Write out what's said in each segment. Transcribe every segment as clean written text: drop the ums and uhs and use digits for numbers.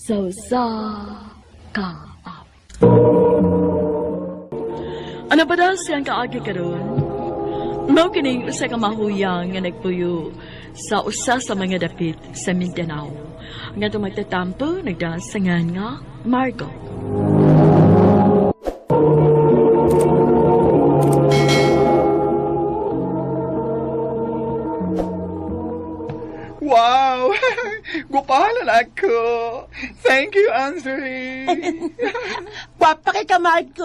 Sa usa ka awit. Ano ba daw siyang kaagi karon? Mao kining usa ka mahuyang nga nagpuyo sa usa sa mga dapit sa Mindanao. Nga itong magtatampo, nagdasangan nga Margot. Wow! Gupalan ako! Thank you, Andre! Gwapa kay ka, Marco.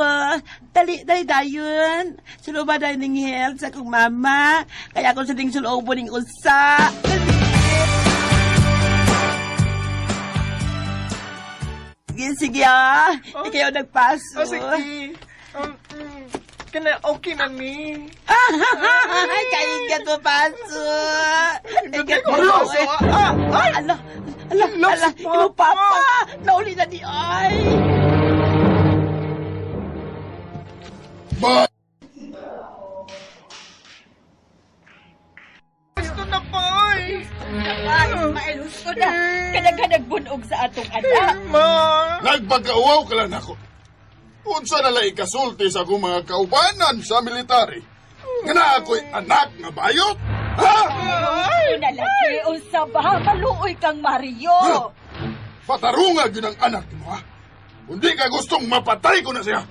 Dali, dali dayon. Suloba dahil ning health sa akong mama. Kaya akong sa ding sulobo ning usa. Dali. Sige, sige ah. Ikaw ang nagpaso. Oh, sige. Kana okay na ni. Ay, kaingat mo, paso. Ingat mo. Mario! Ah, ay! Ala, ala, Lost ala. papa. Imo papa. Nauli na di ay. Ba! Gusto na pa, ay! Ismael, husto na. Kadaghanag bunog sa atong anak. Ma! Nagpagkauwaw ka lang ako. Unsa na lang ikasulti sa akong mga kaubanan sa military? Nga na ako'y anak nga bayot? Ha? Husto na lagi, unsa ba? Maluoy kang Mario. Patarunga gyud ang anak mo, ha? Hindi ka gustong mapatay ko na siya.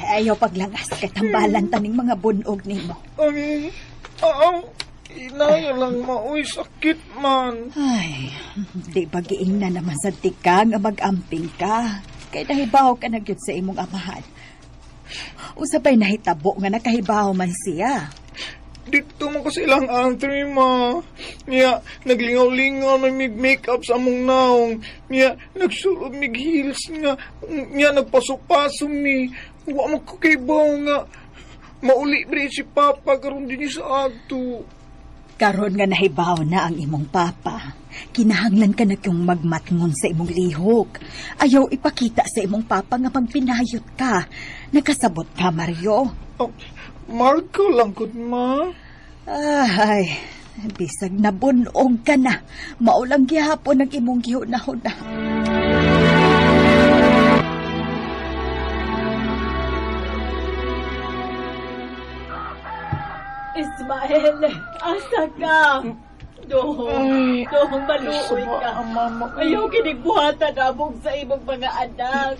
Ayaw paglangas kay tambalan taning mga bunog nimo. Ay, oo. Inaya lang ma. Uy, sakit man. Ay, di ba giing na naman sa tika nga mag-amping ka? Kay nahibaw ka na gyud sa imong amahan. Usapay nahitabo nga nakahibaw man siya. Dito man ko sa ilang Andre, ma. Niya, naglingaw-lingaw may mig-makeup sa among naong. Niya, nagsulob mig heels nga. Niya, nagpaso-paso mi. Wa mo ko kay nga. Mauli bre si Papa karon din sa ato. Karon nga nahibaw na ang imong papa. Kinahanglan ka na yung magmatngon sa imong lihok. Ayaw ipakita sa imong papa nga magpinayot ka. Nakasabot ka, Mario. Oh, Marco lang gud ma. Ay, bisag nabunog ka na. Maulang gihapon ang imong gihuna-huna. Ismael, asa ka? Dong, Ay, dong, maluoy Suba ka. ang mama. Ayaw kinigbuhatan among sa imong mga anak.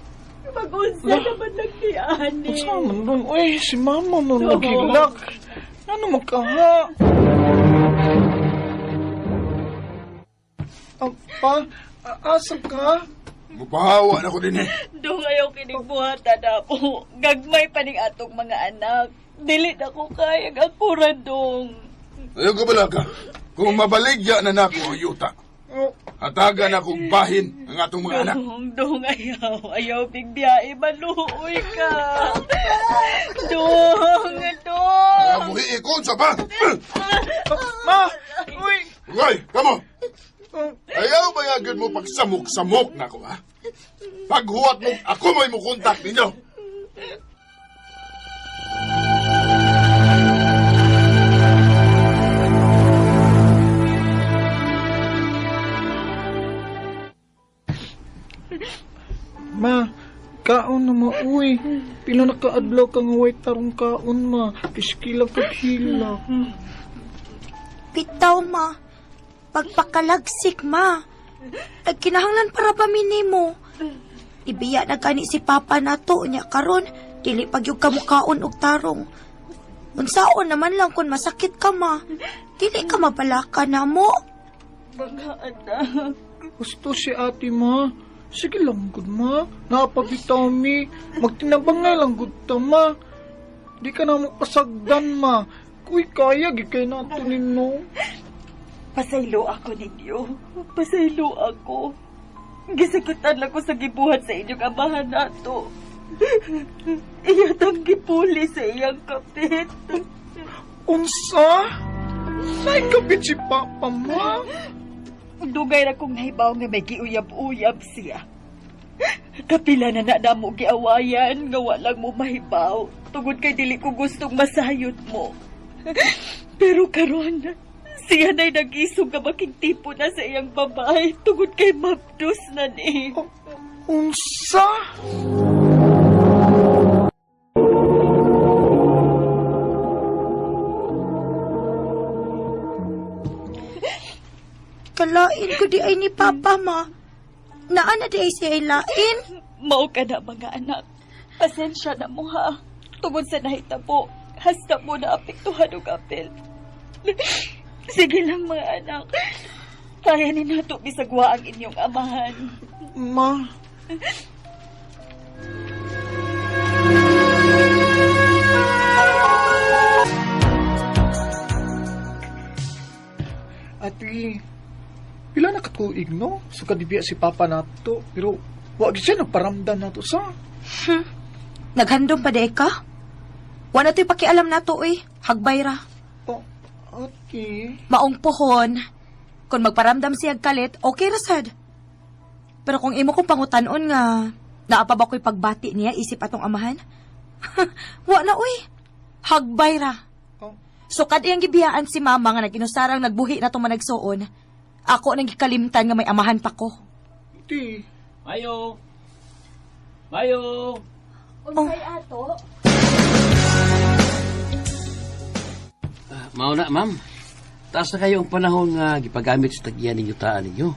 Mag-unsa naman lang ni ani. Unsa man nun? Uy, si mama mo No. naghilak. Ano makaha? Ah, pa, asa ka? Mupahawa na ko din eh. Dong, ayaw kinigbuhatan amo. Gagmay pa ning atong mga anak. Dili na ko kaya akura, dong. Ayaw ko bala ka. Kung mabaligya na nako ang yuta, Oh, hatagan akong bahin ang atong mga anak. Dong, dong, ayaw. Ayaw, bigbiyae, maluoy ka. Dong, dong. Ang buhi ikon sa ba? ma! Uy! Roy, kamo! Oh, Ayaw ba yagod mo pagsamok-samok na ko, ha? Paghuwat mo, ako may mukontak ninyo. Ma, kaon na ma, uy. Pila na kaadlaw ka nga way tarong kaon, ma. Kiskila ka hilak. Bitaw, ma. Pagpakalagsik, ma. Nagkinahanglan para ba minimo? Ibiya na gani si Papa nato niya karon dili pag yung kamukaon og tarong. Unsaon naman lang kung masakit ka, ma. Dili ka mabalaka na mo. Mga anak. Gusto si ate, ma. Sige lang, gud, ma. Napabitaw mi. Magtinabangay lang, gud ta, ma. Di ka na mo pasagdan, ma. Kuy, kaya, gikay na ato ninyo. Pasaylo ako ninyo. Pasaylo ako. Gisakitan lang ko sa gibuhat sa inyong amahan nato. Iya tang gipuli sa iyang kapit. Unsa? Naikapit si Papa, ma. Dugay ra kong nahibaw nga may giuyab-uyab siya. Kapila na na namo giawayan nga walang mo mahibaw. Tungod kay dili ko gustong masayot mo. Pero karon, siya na'y nag-isog nga makigtipo na sa iyang babae tungod kay mabdos na ni. Unsa? Kalain ko di ay ni Papa, ma. Naa na di ay siya ay lain. Mao ka na mga anak. Pasensya na mo ha. Tungod sa nahitabo, hasta mo na apektuhan og apel. Sige lang mga anak. Kaya ni nato bisagwa ang inyong amahan. Ma, Ate, pila na katuig, no? So kadibiya si Papa nato, pero wag siya nagparamdam nato sa. Naghandom pa di ay ka? Wala to'y pakialam nato, eh. Hagbay ra. Oh, ate. Maong puhon. Kung magparamdam siya kalit, okay ra sad. Pero kung imo kong pangutanon nga, naa pa ba ko'y pagbati niya isip atong amahan? Wa na uy. Hagbay ra. Oh, Sukad iyang gibiyaan si mama nga naginusarang nagbuhi na itong managsuon. Ako nang gikalimtan nga may amahan pa ko. ate. Mayo! Mayo! Unsay ato? Ah, mao na, ma'am. Taas na kayo ang panahon nga gipagamit sa tagyan ninyo taan ninyo.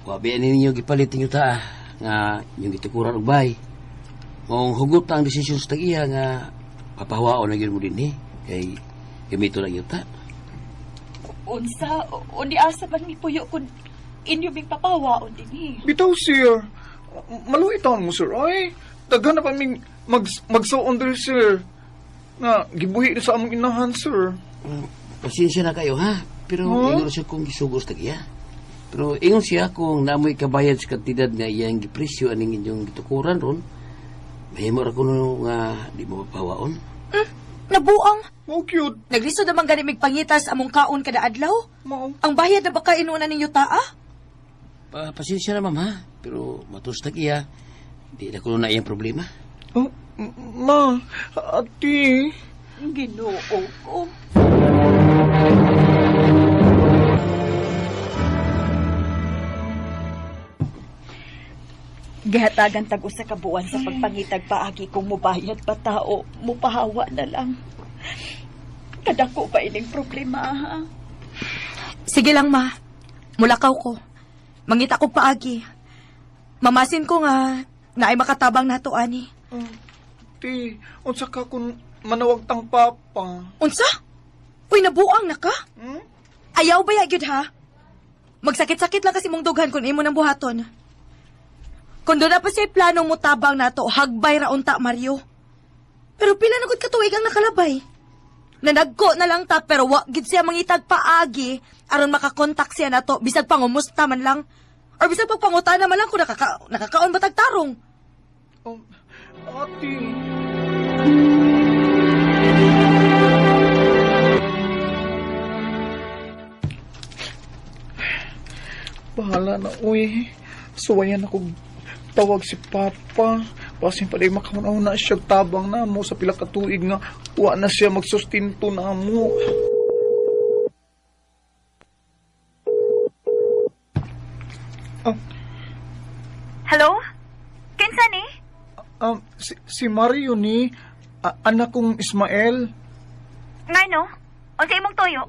Wabi ninyo gipalit ninyo taa nga inyong gitukuran og bay. Maong hugot na ang desisyon sa tag-iya nga papahawaon na gyud mo dinhi kay gamito lang yuta. Unsa, undi asa man mipuyo kun inyo ming papawaon dinhi. Bitaw, sir. Maluhi taon mo, sir. Ay, daghan na pa ming magsuon diri, sir. Na, gibuhi na sa among inahan, sir. Pasensya na kayo ha, pero Huh? ingon siya kung gisugo sa tag-iya. Pero ingon siya kung naamoy kabayad sa kantidad nga iyang gipresyo aning inyong gitukuran ron, mahimo ra kuno nga di mo papahawaon. Nabuang! Mao cute. Naglisod naman gani migpangitas among kaon kada adlaw. Mao. Ang bayad na baka inuna ninyo taa? Pasensya na ma'am ha, pero matos tag iya, di na kuno na iyang problema. Oh, ma, ate. Ginoo ko. Gihatagan tag usa ka buwan sa pagpangitag paagi kung mubayad pa tao, mupahawa na lang. Kadako pa ining problema ha. Sige lang, ma. Mulakaw ko. Mangita ko paagi. Mamasin ko nga naay makatabang nato ani. Oh, ate, unsa ka kung manawag tang papa? Unsa? Uy, nabuang na ka? Hmm? Ayaw ba ya gyud ha? Magsakit-sakit lang kasi mong dughan kung imo nang buhaton. Kung doon na pa siya plano mo tabang nato, hagbay ra unta Mario. Pero pila na gud katuig ang nakalabay. Nanagko na lang ta pero wa gid siya mangitag paagi aron makakontak siya nato bisag pangumusta man lang or bisag pagpangutana man lang kung nakakaon ba tag tarong. Oh, ate. Bahala na, uy. Suwayan ako tawag si Papa. Basin pa makauna na siya tabang na mo sa pila ka tuig nga wa na siya magsustento na mo. Oh, Hello? Kinsa ni? si Mario ni anak kong Ismael. Ngano? Unsa imong tuyo?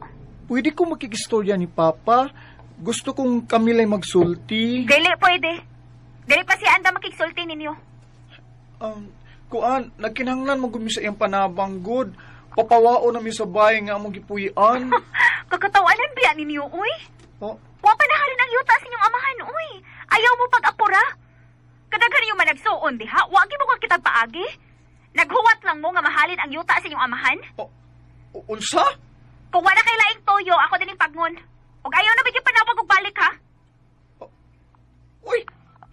Pwede ko makikistorya ni Papa. Gusto kong kami lang magsulti. Dili pwede. Dili pa siya anda makigsulti ninyo. Kuan, nagkinahanglan mo gumi sa iyang panabang good. Papawao na mi sa bahay nga among gipuy-an. Kakatawanan biya ninyo, uy. Oh, Wa pa nahalin ang yuta sa inyong amahan, uy. Ayaw mo pag-apura. Kadaghan yung managsuon diha, wa gyud mo kitag paagi. Naghuwat lang mo nga mahalin ang yuta sa inyong amahan. oh, unsa? Kung wala kay laing toyo, ako din yung pagngon. Ug ayaw na bigyan panawag og balik ha. Uy,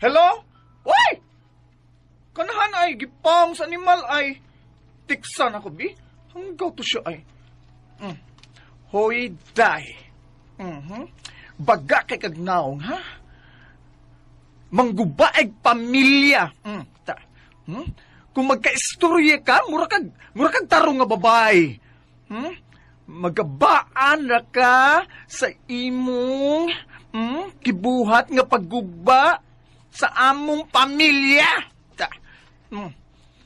hello? Uy! Kanahan ay, gipang sa animal ay. Tiksan ako, bi. Hanggaw to siya ay. Mm. Hoy, day. Mhm. Baga kay kagnaong, ha? Manggubaeg pamilya. Mm. Ta. Hmm? Kung magkaistorya ka, mura kag tarong nga babae. Hmm? Magabaan ra ka sa imong kibuhat nga pagguba sa among pamilya. Ta,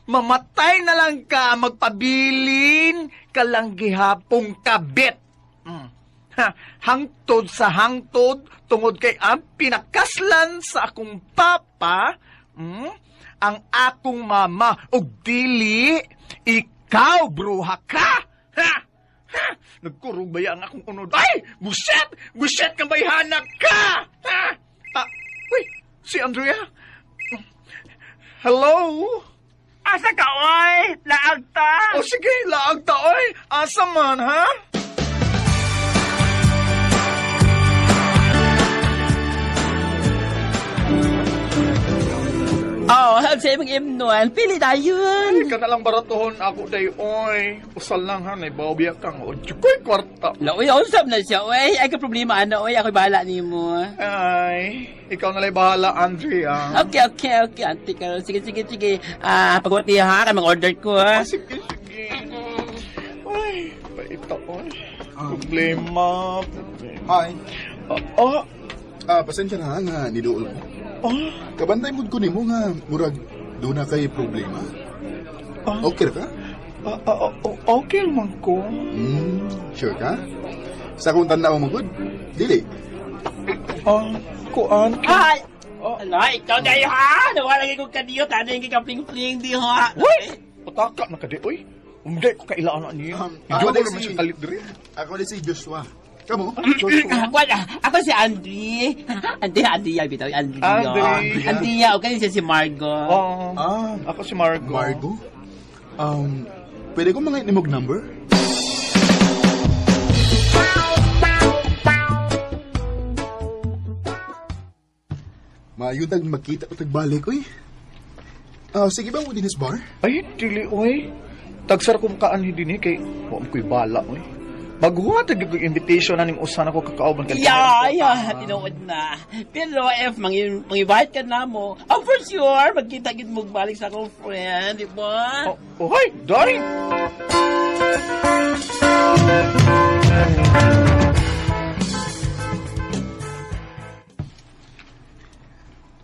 mamatay na lang ka, magpabilin ka lang gihapong kabit. Ha, hangtod sa hangtod, tungod kay ang pinakaslan sa akong papa, ang akong mama, ug dili, ikaw, bruha ka! Ha? Ha? Nagkurog ba ang akong unod? Ay! Buset! Buset kang bayhana ka! Ha? Ah, uy, si Andrea? Hello? Asa ka, oy? Laag ta? O sige, laag ta, oy. Asa man, ha? Oh, sa imong imnon. Pili dayon. Ay, ka na lang baratuhon ako day, oy. Usal lang ha, naibawbiya kang. O, tsukoy kwarta. Laoy, usap na siya, oy. Ay, ka problema, ano, oy. Ako'y bahala nimo. Ay, ikaw na lang bahala, Andrea. Okay, okay, okay. Auntie ka. Sige, sige, sige. Ah, pagwat niya, ha? Kaya mag-order ko, ha? Ah, sige, sige. Ay, paita, oy. Problema, problema. Hi. Ah, ah, Ah, pasensya na ha, nga niduol ko. ah, Kabantay mood ko nimo nga murag doon na kay problema. ah, Okay ra ka? ah, ah, ah, okay man ko. Sure ka? Sa akong tanaw mo good? Dili. Ah, kuan. Ay! Oh. Ala, ikaw na ha? Nawala kay kong kadiyo. Tano yung kikapling-fling di, ha? Uy! Pataka na ka di, oy. Hindi ko kailangan na niya. Hindi Ako ko din naman si- siya kalit diri. Ako din si Joshua. Kamo? Wala. Ako si Andy. Andy, Andy, yan, bitaw. Andy. Andy. Andy, okay siya si Margo. Oh, Ah, ako si Margo. Margo? Pwede ko mga inimog number? Maayo tag magkita ko tagbalik, oy. Ah, sige ba mo dinis bar? Ay, dili, oy. Tagsar kong kaan hindi ni kay wa mo ko'y bala, oy. Maghuwa tag yung invitation na ning usan ako kakauban kay Yeah, yeah, tinuod na. Pero if mang-invite ka na mo, oh, for sure, magkita gid mo balik sa akong friend, di ba? Oh, oh, hi, darling.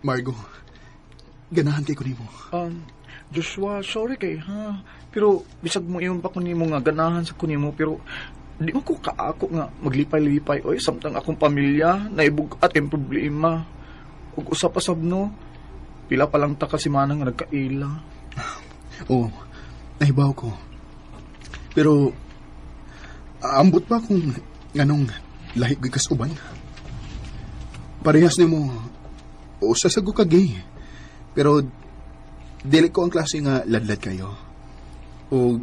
Margo, ganahan kay ko nimo. Joshua, sorry kay ha. Pero bisag mo iyon pa ko nimo nga ganahan sa kunimo pero di man ko kaako nga maglipay-lipay oy samtang akong pamilya naibug at ang problema. Ug usa pa sab no. Pila pa lang ta ka semana nga nagkaila. Oo, nahibaw ko. Pero, ambot pa kung nganong lahi ko'y kasuban. Parehas nimo, usa sa ka gay. Pero, dili ko ang klase nga ladlad kayo. O,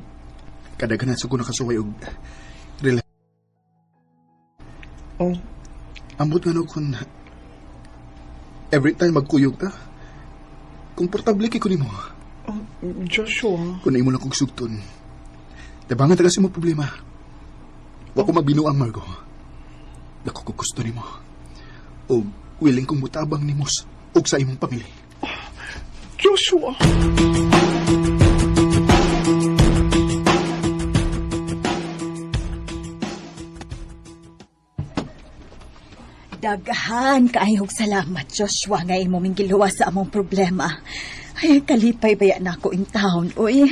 kadaghanan sa ko nakasuway og rela. Oh, Ambot nga no kung every time magkuyog ta, komportable kay ko nimo. oh, Joshua. Kung imo lang kong sugton. Tabangan ta kasi mo problema. Wa ko magbinuang, Margo. Dako ko gusto nimo. O willing kong mutabang nimo ug sa imong pamilya. Joshua. Daghan kaayog salamat, Joshua, nga imo ming giluwas sa among problema. Ay, kalipay baya na ako in town, uy.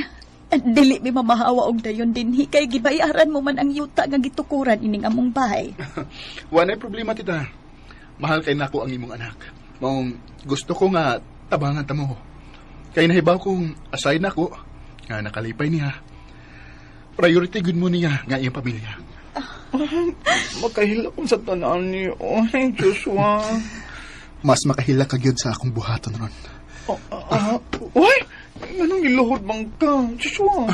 Dili mi mamahawa og dayon dinhi kay gibayaran mo man ang yuta nga gitukuran ining among bahay. Wa nay problema, tita. Mahal kay nako ang imong anak. Maong gusto ko nga tabangan ta mo. Kay nahibaw kong aside nako nga nakalipay niya. Priority gud mo niya nga iyang pamilya. Makahila kong sa tanan niyo. Ay, Joshua. Mas makahila ka gyud sa akong buhaton ron. Oh, ah, uy! Anong iluhod bang ka? Joshua.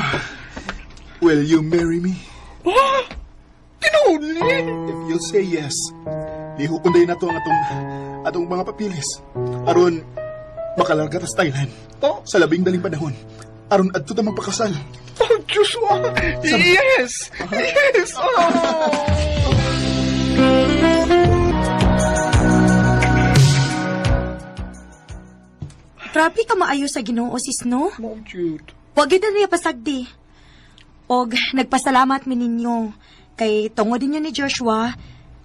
Will you marry me? Ah! Tinuod ni! If you'll say yes, lihukon day na to ang atong mga papilis. Aron makalarga ta sa Thailand. Oh. Sa labing daling panahon. Aron adto ta magpakasal. Oh, Joshua! Yes! Yes! Oh! Grabe ka maayo sa Ginoo sis, no? Mom, cute. Wag gyud na niya pasagdi. Og nagpasalamat mi ninyo. Kay tungod ninyo ni Joshua,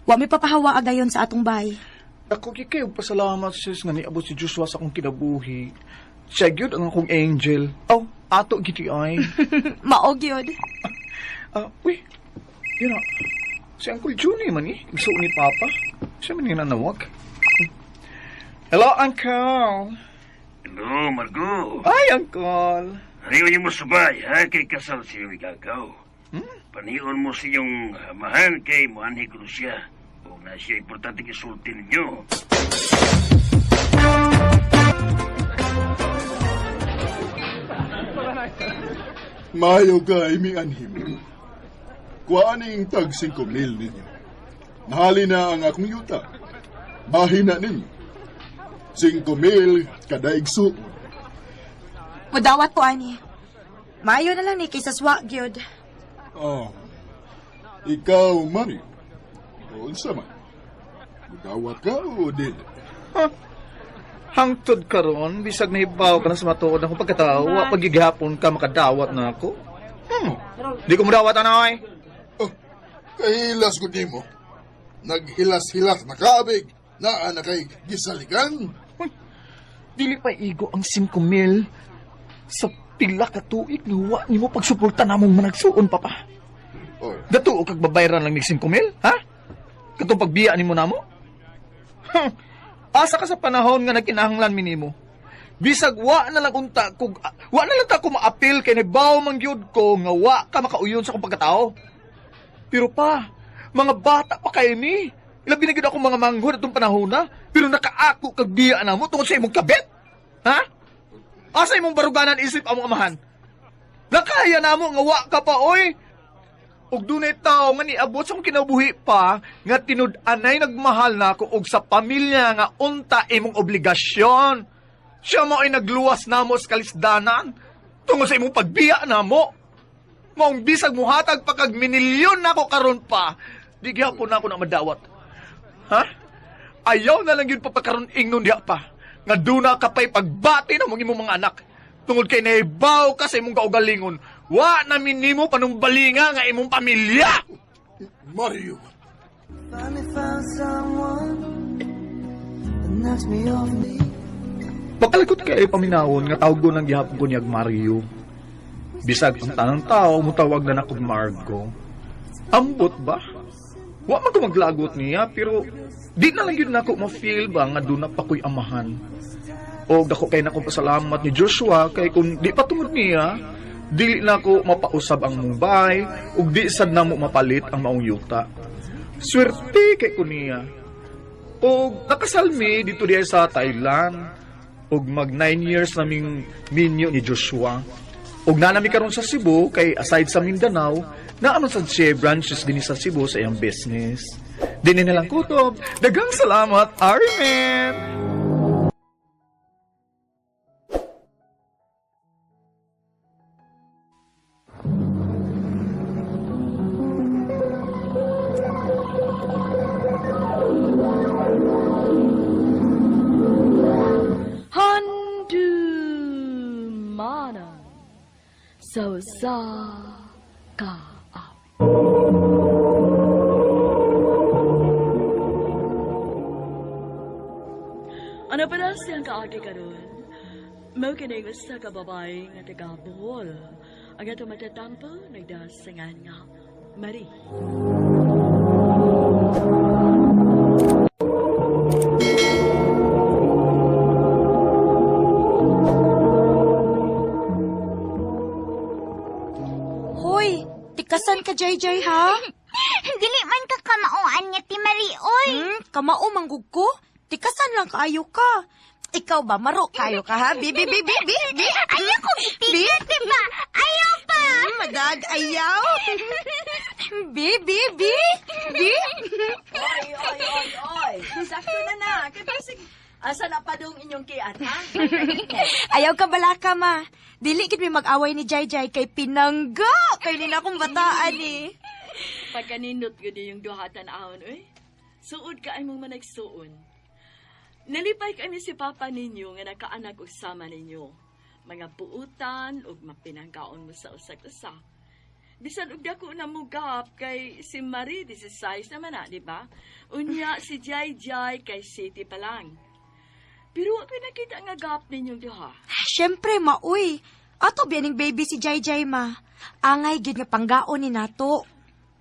wa mi papahawa agayon sa atong bay. Ako gyud kayo pasalamat sis nga niabot si Joshua sa akong kinabuhi. Siya gyud ang akong angel. Oh, ato gid ay. Maog yun. Uy, yun na. Si Uncle Juni man eh. Igsuon ni Papa. Siya man yung nanawag. Hello, Uncle. Hello, Margo. Ay, Uncle. Ayaw niyo mo subay, ha? Kay kasal sa iyong igagaw. Panion mo sa iyong amahan kay muanhi ko siya. O na siya importante isulti ninyo. Maayo ka, imi anhim. Kuha ning tag 5,000 ninyo. Nahali na ang akong yuta. Mahina ninyo. 5,000 kada igsuon. Mudawat po ani. Maayo na lang ni kaysa swa gyud. Oh. Ikaw, Mario. Unsa man? Mudawat ka o dili? Hangtod karon, bisag nahibaw ka na sa matuod akong pagkatao, wa pagigihapon ka makadawat na ako. Di ko mudawat anoy. Oh, kahilas ko nimo. Naghilas-hilas na kaabig. Naa na kay gisalikan. Uy, dili pa igo ang 5,000 sa pila ka tuig nga wa nimo pagsuporta namong managsuon, papa. Oh, Datuo kag babayran lang mig 5,000, ha? Katong pagbiya nimo namo? Asa ka sa panahon nga nagkinahanglan mi nimo? Bisag wa na lang unta kog wa na lang ta ko maapil kay nabaw man gyud ko nga wa ka makauyon sa akong pagkatao. Pero pa, mga bata pa kay mi. Ilabi na gyud akong mga manghod atong panahon na, pero nakaako kag biya namo tungod sa imong kabet. Ha? Asa imong baruganan isip among amahan? Nakaya namo nga wa ka pa oy. Ug dunay tawo nga niabot sa akong kinabuhi pa nga tinud-anay nagmahal na ako og sa pamilya nga unta imong obligasyon. Siya mo ay nagluwas namo sa kalisdanan tungod sa imong pagbiya namo. Maong bisag muhatag pa kag minilyon nako karon pa, di gihapon nako na madawat. Ha? Ayaw na lang yun papakaron ingnon diha pa. Nga duna ka pa'y pagbati na mong imong mga anak. Tungod kay nahibaw ka sa imong kaugalingon, wa na minimo panumbalinga nga imong pamilya. Mario. Pakalagot kay paminawon nga tawag ng gihapon ko niyag Mario. Bisag ang tanang tao mutawag na nakog Margo. Ambot ba? Wa man ko maglagot niya pero di na lang yun nako ma-feel ba nga doon na pa ko'y amahan. O dako kay nako pasalamat ni Joshua kay kung di pa tungod niya, dili na ko mapausab ang Mumbai ug di sad namo mapalit ang maong yuta. Swerte kay ko niya. Og nakasalmi dito diya sa Thailand. Og mag 9 years naming minyo ni Joshua. Og nanami karon sa Cebu kay aside sa Mindanao, naa man sad siya branches dinhi sa Cebu sa iyang business. Dinhi na lang kutob. Daghang salamat, Arimen! Handumana sa usa ka awit. Ano pa siyang kaagi karon? Mao kini usa ka babae nga taga Bohol. Ang ato matatampo nagdasangan nga Marie. Hoy, tikasan ka JJ ha? Dili man ka kamauan nga ti Marie, oy. Kamao manggug ko. Tikasan lang kaayo ka. Ikaw ba, maro kayo ka ha? Bi, bi, bi, bi, bi, bi. Ayaw kong itikat, di ba? Ayaw pa! Madag, ayaw. Bi, bi, bi, bi. Oy, oy, oy, oy. Sakto na na. Kaya asa na pa dong inyong kiat, ha? Ayaw ka balaka, ma. Dili gid mi mag-away ni Jai Jai kay pinangga. Kay ni na akong bataan eh. Pagkaninot gud yung duha tan-awon, oy. Suod ka ay mong managsuon. Nalipay kami si Papa ninyo nga nakaanak og sama ninyo. Mga puutan ug mapinangkaon mo sa usag-usa. Bisan og dako na mo gap kay si Marie 16 naman na, di ba? Unya si Jai Jai kay City pa lang. Pero wa ko'y nakita nga gap ninyong duha. Siyempre, maoy. Ato biyaning baby si Jai Jai, ma. Angay gyud nga panggaon ni nato.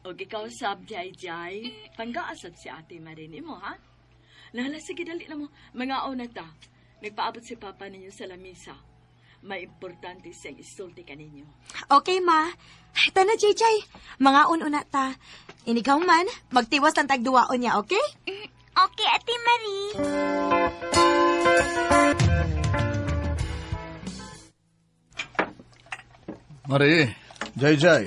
Og ikaw sab Jai Jai, panggaasad si Ate Marie nimo ha? Lala, sige dali na mo. Mangaon na ta. Nagpaabot si Papa ninyo sa lamisa. May importante siyang isulti kaninyo. Okay, ma. Tana, Jai Jai. Mangaon una ta. Inigaw man, magtiwas ang tagduwaon niya, okay? Okay, Ate Marie. Marie, Jai Jai.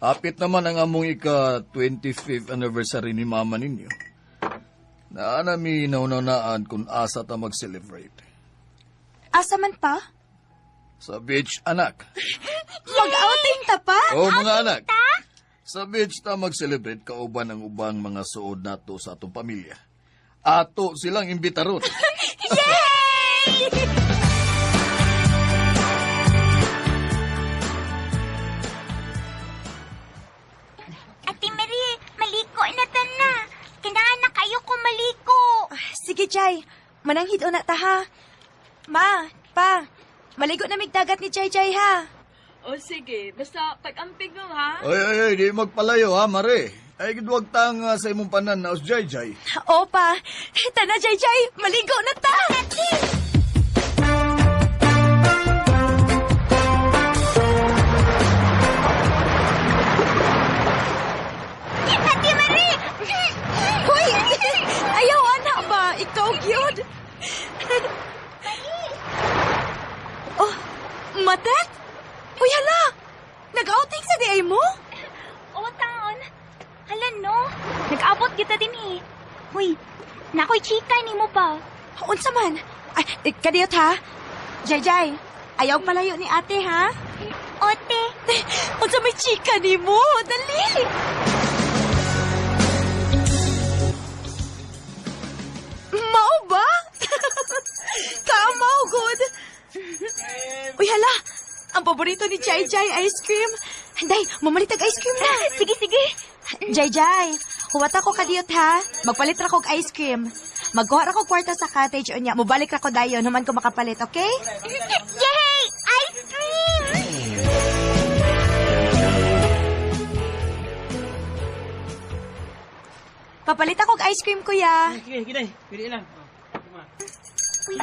Apit naman ang among ika-25th anniversary ni mama ninyo. Naanami naunanaan kung asa ta mag-celebrate. Asa man pa? Sa beach, anak. Mag-outing ta pa? Oo, mga anak. Sa beach ta mag-celebrate kauban ang ubang mga suod nato sa atong pamilya. Ato silang imbitaron. Yay! Ate Marie, maliko na ta na. Kinaan na kayo ko maliko. Sige, Jai. Mananghid na ta, ha? Ma, pa, maligo na migdagat ni Jai Jai, ha? O sige, basta pag-ampig mo ha. Ay, ay, ay, di magpalayo ha, Mare. Ay, gidwag tang sa imong panan na os Jai Jai. Opa, tana, Jai Jai, maligo na ta! Ate Marie! Hoy! Ayaw, anak ba? Ikaw, gyud. Oh, matet? Uy, hala! Nag-outing sa di mo? O, taon. Hala, no. Nag-abot kita din eh. Huy, nakoy chika ni mo pa. Unsa man? Ay, kadiyot ha? Jai Jai, ayaw palayo ni ate ha? Ote. Unsa may chika ni mo? Dali! Mao ba? Kamaw, good. Uy, hala! Ang paborito ni Jai Jai, ice cream. Handay, mamalitag ice cream na. Sige, sige. Jai Jai, huwat ako kadiyot ha. Magpalit ra kog ice cream. Magkuha ra kog kwarta sa cottage unya. Mobalik ra ko dayon human ko makapalit, okay? Yay! Ice cream! Papalit ako og ice cream, kuya. Sige, sige, pili lang. Uy,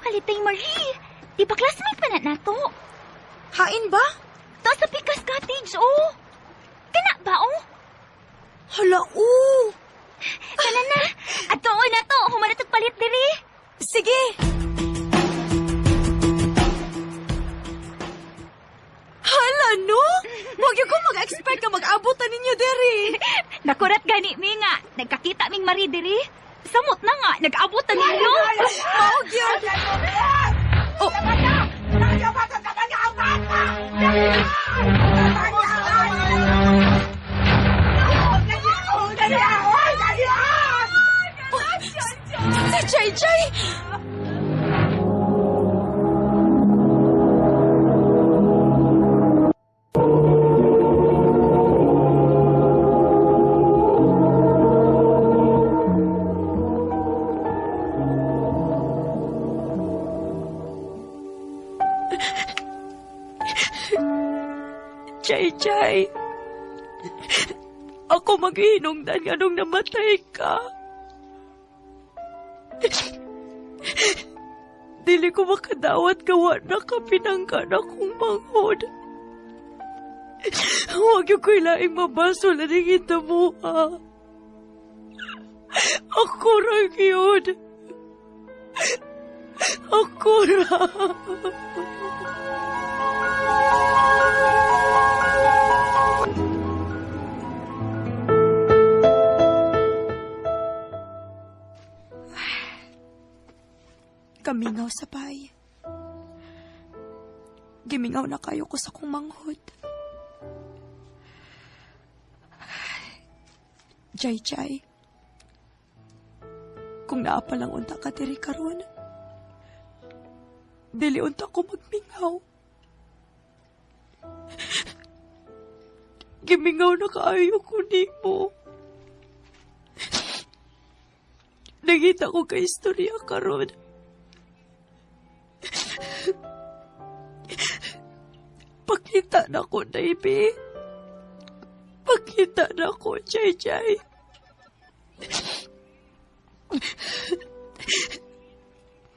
kalitay Marie. Di ba classmate pa na nato? Hain ba? To sa Pikas Cottage, oh. Kana ba, oh? Hala, oh. Tala na. Ato na to. Humanatog palit diri. Sige. Hala, no? Huwag yung ko mag-expect na mag-abot na ninyo diri. Nakurat gani mi nga. Nagkakita ming Marie diri. Samot na nga. Nag-abot na ninyo. Maog yun. Oh. Si Jai Jai! Jai Jai! Ako maghihinungdan nga nung namatay ka. Dili ko makadawat gawa na ka pinangga na kong manghod. Huwag yung kailaing mabaso na ning hitamuha. Ako ra yun. Ako ra. Kamingaw sa bay. Gimingaw na kayo ko sa kong manghod. Jai Jai. Kung naa pa lang unta ka diri karon, dili unta ko magmingaw. Gimingaw na kaayo ko nimo. Nangita ko kay istorya karon. Pakita na ko, baby. Pakita na ko, Chay Chay.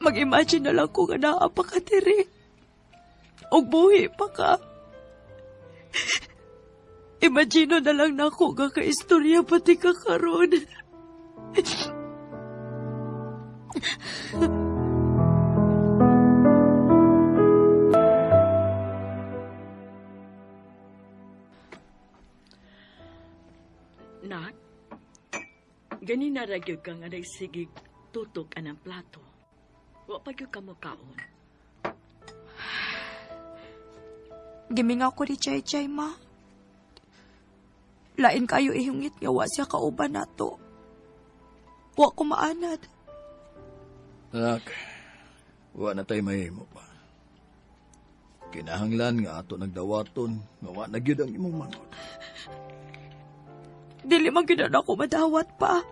Mag-imagine na lang ko nga naa pa ka diri. Og buhi pa ka. Imagine na lang nako nga ka-istorya pati ka karon. Nak, ganina ra gyud ka nga nagsigig tutok anang plato. Wa pa gyud ka mokaon. Gimingaw ko ni Chay Chay, ma. Lain kayo ihungit nga wa siya kauban nato. Wa ko maanad. Anak, wa na tayo mahimo pa. Kinahanglan nga ato nagdawaton, nga wa na gyud ang imong manghod. Dili man gyud na ako madawat pa.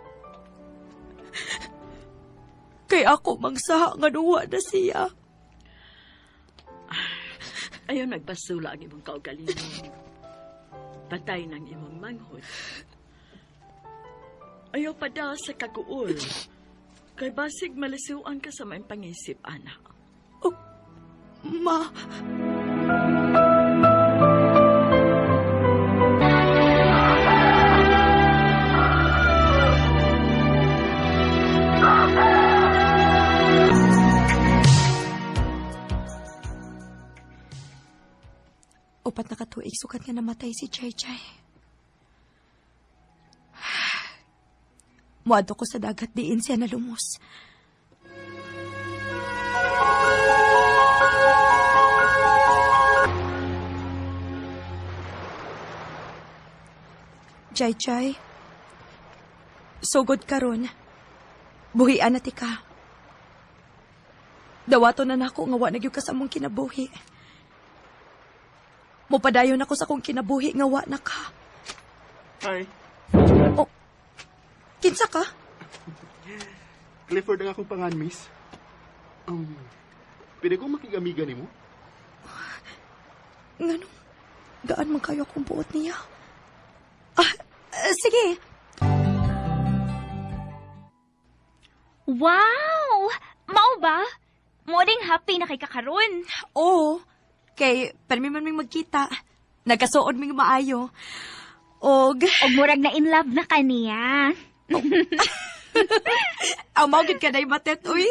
Kay ako mangsaha nga nuwa na siya. Ayaw nagbasula ang imong kaugalingon. Patay ng imong manghod. Ayaw pa daw sa kaguol. Kay basig malasiwan ka sa maing pangisip, anak. Oh, ma. Upat na katuig sukat nga namatay si Chay Chay. Muadto ko sa dagat diin siya nalumos. Chay Chay, sugod karon. Buhian na ti ka. Dawato na nako nga wa na gyud ka sa among kinabuhi. Mupadayon ako sa akong kinabuhi nga wa na ka. Hi. Oh, kinsa ka? Clifford ang akong pangan, miss. Pwede kong makigamiga nimo? Nganong gaan man kayo akong buot niya? Sige. Wow! Mao ba? Mo ding happy na kay kakaron. Oo. Kay permi man ming magkita. Nagkasuod ming maayo. Og murag na in love na kaniya. Aw mao gid ka day matet uy.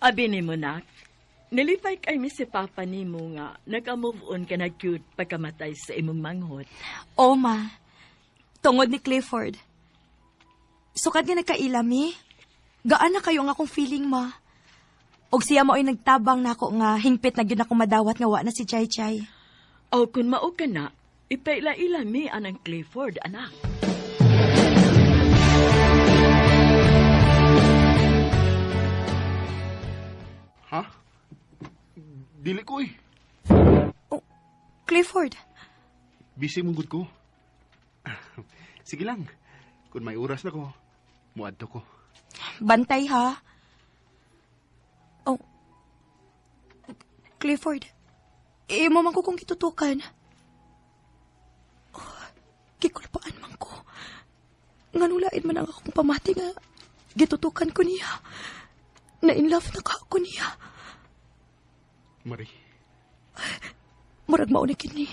Abi nimo nak. Nilipay kay mi si Papa nimo nga naka-move on ka na cute pagkamatay sa imong manghod. O ma, tungod ni Clifford. Sukad nga nagkaila mi, gaan na kayo ang akong feeling ma. Og siya mao'y nagtabang nako nga hingpit na gyud ako madawat nga wa na si Chay Chay. O kun mao ka na, ipaila-ila mi anang Clifford, anak. Ha? Dili ko eh. Oh, Clifford. Busy mong gud ko. Sige lang. Kung may oras na ko, muadto ko. Bantay ha. Oh. Clifford, imo man ko kong gitutukan. Oh, gikulpaan man ko. Nganong lain man ang akong pamati nga gitutukan ko niya. Na in love na ka ako niya. Marie. Murag mao na kini.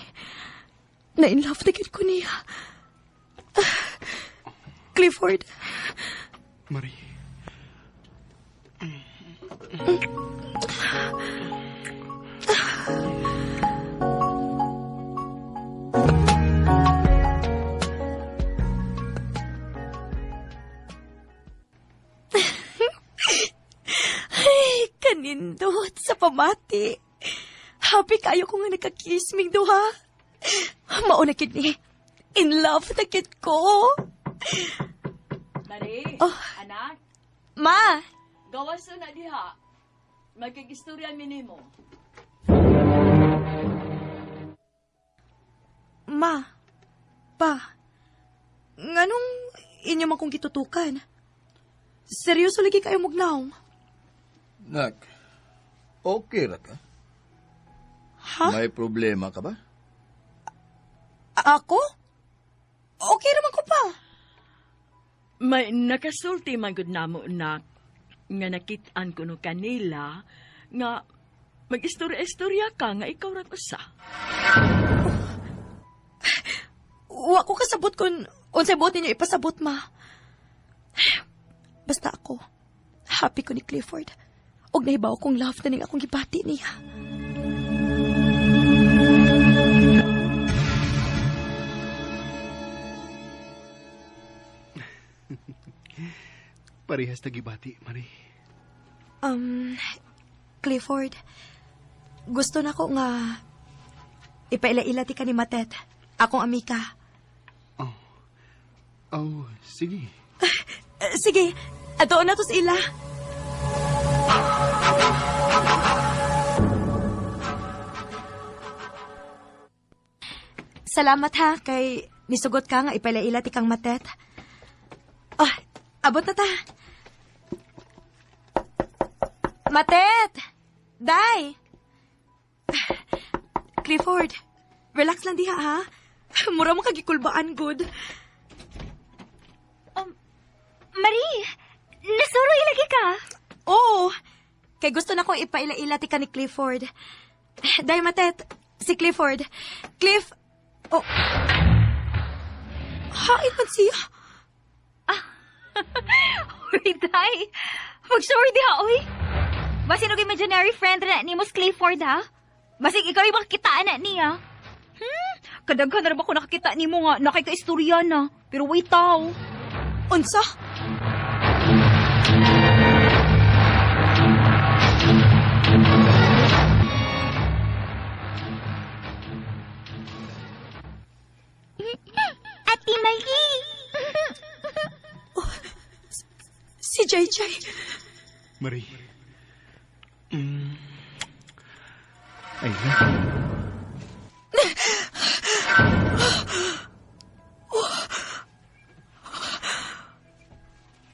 Na in love na gid ko niya. Clifford. Marie. Ay, kanindot sa pamati. Happy kayo ko nga nagka-kiss ming duha. Mauna kid ni. In love na kid ko. Marie, Oh. anak. Ma! Gawas na diha. Magkigistorya minimo. Ma, pa, nganong inyo man kong gitutukan? Seryoso lagi kayo mugnaong? Nak, okay ra ka? Ha? May problema ka ba? Ako? Okay naman ko pa. May nakasulti man gud namo nak nga nakit-an kuno kanila nga mag-istorya-istorya ka nga ikaw ra usa. Wa ko kasabot kung unsay buot ninyo ipasabot, ma. Basta ako, happy ko ni Clifford. Og nahibaw kong love na ning akong gibati niya. Parehas na gibati, Marie. Clifford, gusto na ko nga ipaila-ila ti ka ni Matet, akong amika. Oh, sige. Sige, adoon na to sa ila. Salamat ha, kay nisugot ka nga ipaila-ila ti kang Matet. Oh, abot na ta. Matet! Day! Clifford, relax lang diha ha. Mura mo kagikulbaan, good. Marie, nasuroy lagi ka. Oo. Kay gusto na kong ipaila-ila ti ka ni Clifford. Day, Matet, si Clifford. Cliff, oh. Hain man siya. Uy, Day. Mag-sorry diha, uy. Basin og imaginary friend na ni Mus Clifford, ha? Basig ikaw yung makakitaan na niya. Kadaghan na ba ko nakakita nimo nga nakikaistorya na. Pero wait, tao. Unsa? Ate Marie! Oh, si JJ. Marie. Ay na.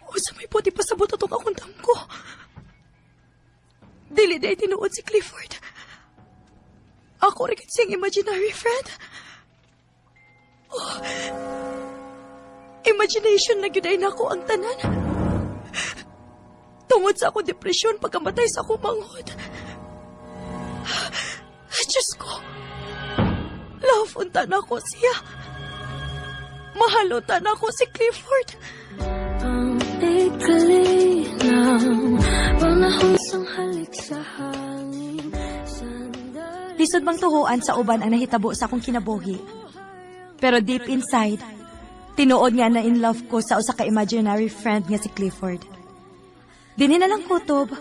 Oh, sa may puti pasabot atong akong damgo. Dili na tinuod si Clifford. Ako rin siyang imaginary friend. Oh, imagination na gyud ay nako ang tanan. Tungod sa akong depresyon pagkamatay sa akong manghod. Diyos ko, love unta na ko siya. Mahal unta na ko si Clifford. Ang ikli ng panahon sang halik sa hangin. Sandali. Lisod bang tuhuan sa uban ang nahitabo sa akong kinabuhi. Pero deep inside, tinuod nga na in love ko sa usa ka imaginary friend nga si Clifford. Dinhi na lang kutob,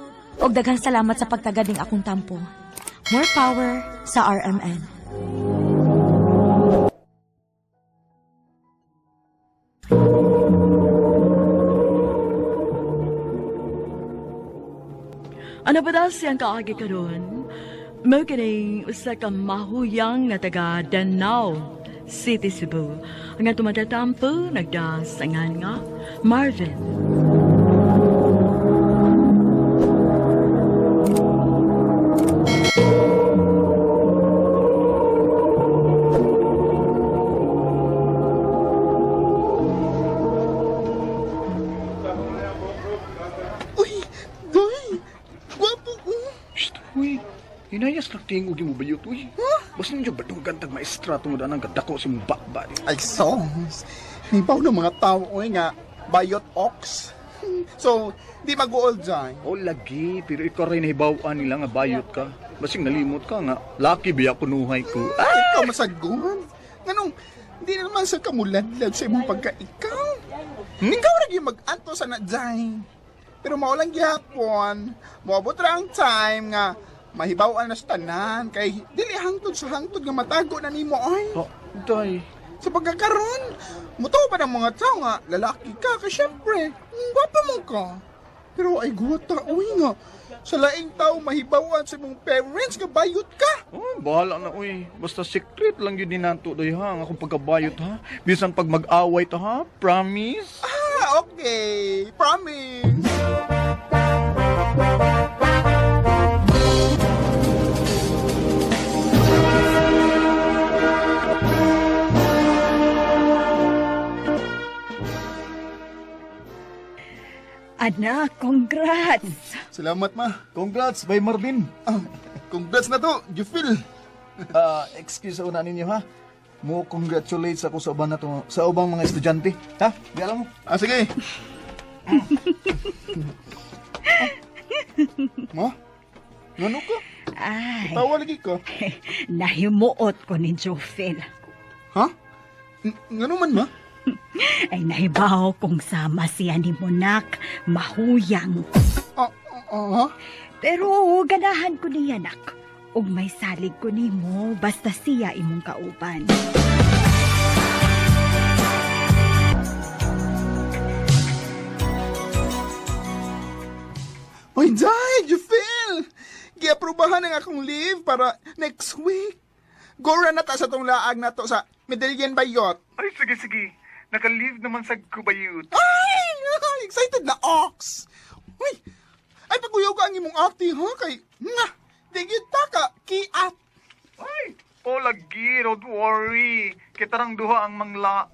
og daghang salamat sa pagtagad ning akong tampo. More power sa RMN. Ano ba daw siyang kaagi karon? Mao kining usa ka mahuyang nga taga Danao City, Cebu. Ang tumatatampo nagdasangan nga Marvin. Uy, Day! Gwapo ko! Shh, uy. Hinayas lang tingog yung bayot, uy. Basta ninyo badugan tag maestra tungod anang kadako si mong bakba. Ay, songs. Hibaw ng mga tao, uy, nga, bayot ox. So, di mag-uol dyan. O lagi, pero ikaw rin nahibawan nila nga bayot ka. Basing nalimot ka nga, laki biya kunuhay ko. Ay, ikaw masagun. Nganong, di na naman sa kamuladlad sa imong pagka-ikaw. Ikaw rin yung mag-anto sa na dyan. Pero maulang gihapon, moabot ra ang time nga mahibaw-an na sa tanan kay dili hangtod sa hangtod nga matago na nimo ay. Oh, day. Sa pagkakaroon, mutuo pa ng mga tao nga lalaki ka kay syempre, gwapo mo ka. Pero ay guwata, uy nga. Sa laing tao mahibawan sa imong parents nga bayot ka. Oh, bahala na, uy. Basta secret lang yun din nato, day, ha? Ang akong pagkabayot, ha? Bisan pag mag-away ta, ha? Promise? Ah, okay. Promise. Anak, congrats! Salamat, ma. Congrats, by Marvin. Congrats na to, Jufil. Excuse una ninyo, ha? Mo congratulate ako sa uban na to, sa ubang mga estudyante. Ha? Di alam mo? Ah, sige. Ma? Ngano ka? Ay. Tawa lagi ka. Nahimuot ko ni Jofel. Ha? Ngano man, ma? Ay nahibaw kung sama siya ni Monak, mahuyang. Pero ganahan ko niya, nak. Ug may salig ko nimo basta siya imong kauban. Oy, Jai, Jufil! Giaprobahan ang akong leave para next week. Gora na ta sa tong laag na to sa Medellin Bayot. Ay, sige, sige. Naka-leave naman sa Kubayut. Ay, excited na ox! Uy, ay paguyaw ka ang imong ate, ha? Kay, nga, di gyud ta ka, kiat. Ay, oh, lagi, don't worry. Kitarang duha ang manglaag.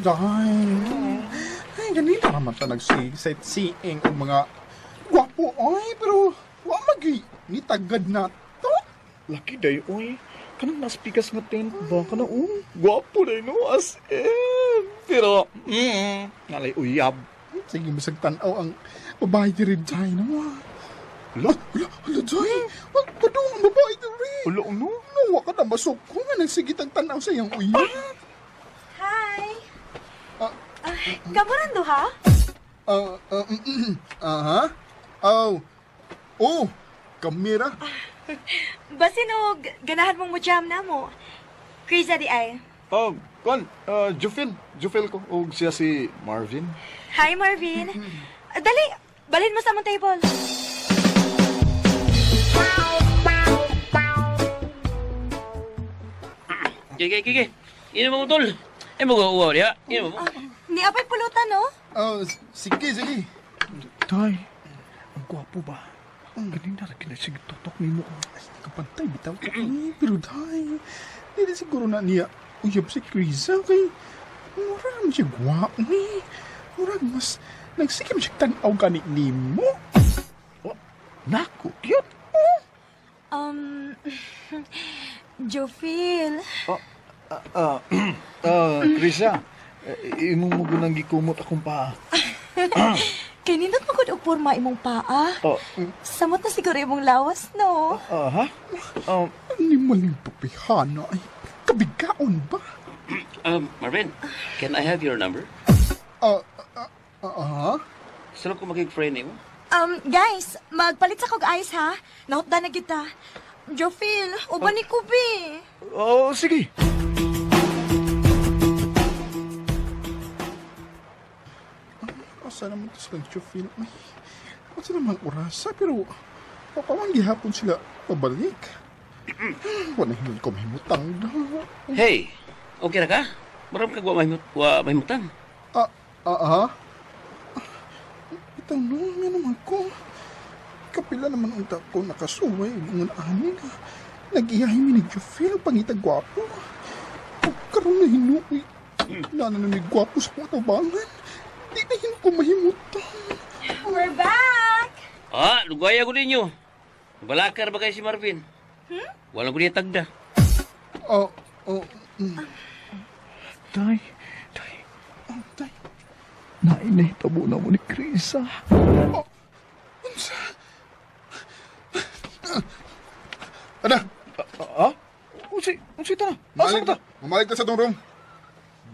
Day. Ay, ganito naman ta nag-sightseeing og mga gwapo, ay, pero wa magi ni tagad na to. Laki day, oy. Kanang naspikas nga tent ba? Kanang, oh, gwapo day, no? As in. Pero, nalay uyab. Sige, masag tan-aw ang babae diri, Jai, no? Hala, hala, hala, Jai. Wag pa doon ang babae diri. Hala, ano? No, wa ka na masok ko nga nagsigit ang tan-aw sa iyang uyab. Hi! Kamuran ha? Aha. Oh. Oh, kamera. Basinog, ganahan mong mo jam na mo. Krisa di ay. Oh, kon, Jufil. Jufil ko. Og siya si Marvin. Hi, Marvin. Dali, balhin mo sa among table. Kiki, kiki. Inom mo, tol. Eh, mag-uuwaw niya. Inom mo. Ni apay pulutan, no? Oh, sige, sige. Tay, ang gwapo ba? Ganina ra kina sige tutok nimo. Ay, kapantay bitaw ko. Pero day, dili siguro na niya uyab si Krisa kay mura man siya gwapo eh. Murag mas nagsige man siya tan-aw gani nimo. Oh, nako, cute. Jofil. Krisa, imong mo gunang gikumot akong paa. Kay nindot mo gud og porma imong paa. Oh, Samot na siguro imong lawas, no? ha? Ani man yung papihana ay kabigaon ba? Marvin, can I have your number? Ha? Gusto ko maging friend nimo. Guys, magpalit sa kog ice, ha? Nahutda na kita. Jofil, uban ni Kubi. Oh, sige. Asa naman to silang Jofil? Ay, asa naman orasa, pero papawang gihapon sila pabalik. Wala hinul ko mahimutang na. Hey, okay na ka? Maram ka wa mahimutang. Ha? Bitaw no, nga naman ko. Kapila naman unta ko nakasuway, ingon ani na. Nag-iyahe mi ni Jofil, pangitag gwapo. Karoon na hinuoy. Nana na may gwapo sa mga tabangan. Di na hin ko mahimutang. We're back! Ah, lugaya ko ninyo. Balakar ba kayo si Marvin? Walang ko niya tagda. Tay, tay. Tay. Nainay tabo na mo ni Krisa. Unsa? Ada! Ha? Unsi, unsi ta na? Asa ta? Mamalik ta sa tong room.